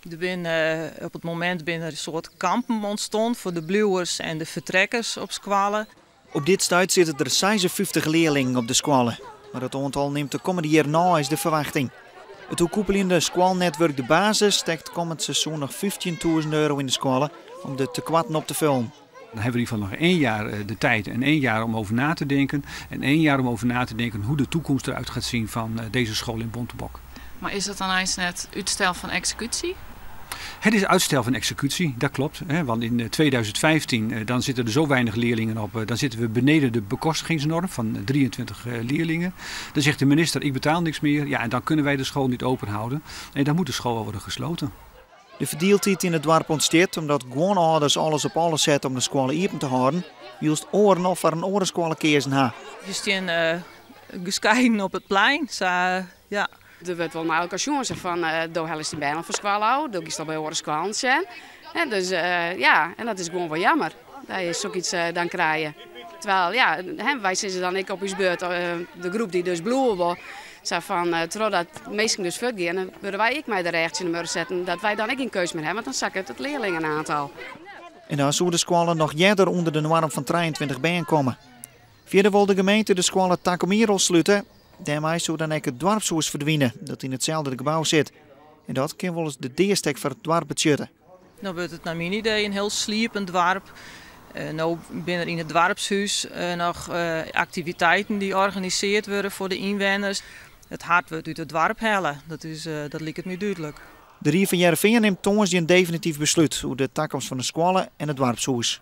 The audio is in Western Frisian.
Der binne op it momint binne der in soad kampen ûntstien foar de bliuwers en de fertrekkers op skoalle. Op dit stuit sitte der 56 learlingen op de skoalle. Mar dat oantal nimt de kommende jierren ôf, is de ferwachting. It oerkoepeljende skoalnetwurk De Basis stekt kommend seizoen noch €15.000 yn de skoalle om de tekoarten op te foljen. Dan hebben we in ieder geval nog één jaar de tijd en één jaar om over na te denken. En één jaar om over na te denken hoe de toekomst eruit gaat zien van deze school in Bontebok. Mar is dat dan eins net útstel fan eksekúsje? Het is uitstel van executie, dat klopt. Hè, want in 2015 dan zitten er zo weinig leerlingen op. Dan zitten we beneden de bekostigingsnorm van 23 leerlingen. Dan zegt de minister, ik betaal niks meer. Ja, en dan kunnen wij de school niet open houden. En dan moet de school wel worden gesloten. De ferdieldheid yn it doarp ûntstiet omdat guon âlders alles op alles sette om de skoalle iepen te hâlden, wylst oaren al foar in oare skoalle keazen ha. Je stean geskeiden op it plein, sa, ja. Der wurdt wol nei elkoar sjoen, sa fan, do hellest dyn bern al fan skoalle ôf, do giest al by oare skoallen sjen. Hè, dus ja, en dat is gewoan wol jammer, dat je sokyts dan krije. Terwijl, ja, hè, wy sizze dan ek op ús beurt, de groep dy't dus bliuwe wol, sa fan, trochdat minsken dus fuortgeane, wurde wy ek mei de rêch tsjin de muorre setten, dat wy dan ek gjin keus mear hawwe, want dan sakket it learlingenaantal. En dan soe de skoalle noch earder ûnder de noarm fan 23 bern komme. Fierder wol de gemeente de skoalle takom jier al slute. Dêrmei soe dan ek it doarpshûs ferdwine, dat yn itselde gebou sit. En dat kin wolris de deastek foar it doarp betsjutte. No wurdt it nei myn idee in hiel sliepend doarp. No binne der yn it doarpshûs noch aktiviteiten dy't organisearre wurde foar de ynwenners. It hert wurdt út it doarp helle, dat liket my dúdlik. De Rie fan Hearrenfean nimt tongersdei in definityf beslút oer de takomst fan de skoalle en it doarpshûs.